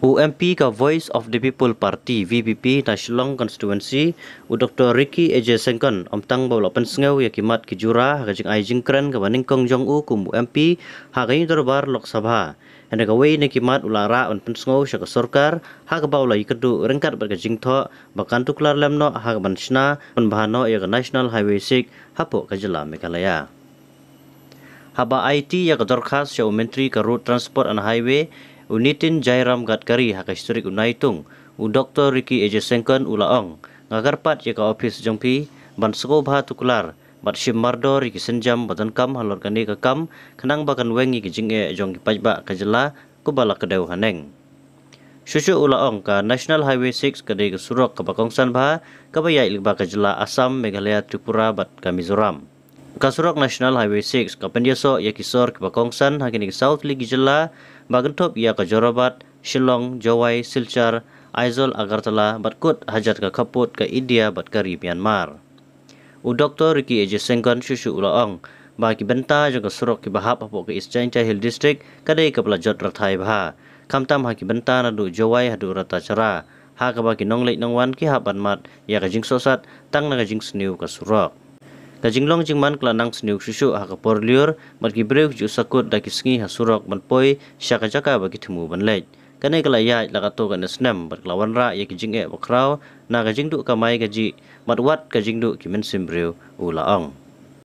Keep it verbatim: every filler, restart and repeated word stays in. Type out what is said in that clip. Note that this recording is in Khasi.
U M P ka Voice of the People Party, V P P, na Shillong Constituency, u Doctor Ricky A J Syngkon, ym tang ba u la pynsngew ïa ki mat ki jura ha ka jingai jingkren kaba nyngkong jong u kum u M P ha ka ïing dorbar Lok Sabha. Hynrei kawei na ki mat u la rah ban pynsngew sha ka sorkar ha kaba u la ïakynduh ryngkat bad ka jingthoh ba kan tuklar lem noh ha kaban shna pynbha noh ïa ka National Highway six hapoh ka jylla Meghalaya. Haba aiti ïa ka dorkhas sha u Myntri ka Road Transport and Highway, u Nitin Jairam Gadkari, ha ka shi tarik u Naitung, u Doctor Ricky A J Syngkon u la ong, nga kyrpad ïa ka ophis jong phi ban sngewbha tuklar bad shim mardor ïa ki sienjam ba donkam halor kane ka kam, khnang ba kan weng ïa ki jingeh jong ki paidbah ka jylla kumba la kdew haneng. Shuh shuh u la ong, ka National Highway six ka dei ka surok kaba kongsan bha kaba ïaid lyngba ka jylla Assam, Meghalaya, Tripura bad ka Mizoram. Ka surok National Highway six ka pynïasoh ïa ki sor kiba kongsan ha kine ki saw tylli ki jylla ba kynthup ïa ka Jorabat, Shillong, Jowai, Silchar, Aizawl, Agartala bad kut hajat ka khappud ka India bad ka ri Myanmar. U Doctor Ricky A J Syngkon shuh shuh u la ong ba ki bynta jong ka surok kiba hap hapoh ka East Jaintia Hills District ka dei kaba la jot rathai bha, khamtam ha ki bynta naduh Jowai haduh Ratachara, ha kaba ki nongleit nongwan ki hap ban mad ïa ka jingsohsat tang na ka jingsniew ka surok. Ka jinglong jingman ka la nang sniew shuh shuh ha ka por lyiur bad ki briew ki ju sakut da ki sngi ha surok ban poi sha ka jaka ba ki thmu ban leit. Kane ka la ïaid la katto katne snem bad ka la wanrah ïa ki jingeh bakhraw na ka jingduh kamai kajih bad wat ka jingduh ki mynsiem briew, u la ong.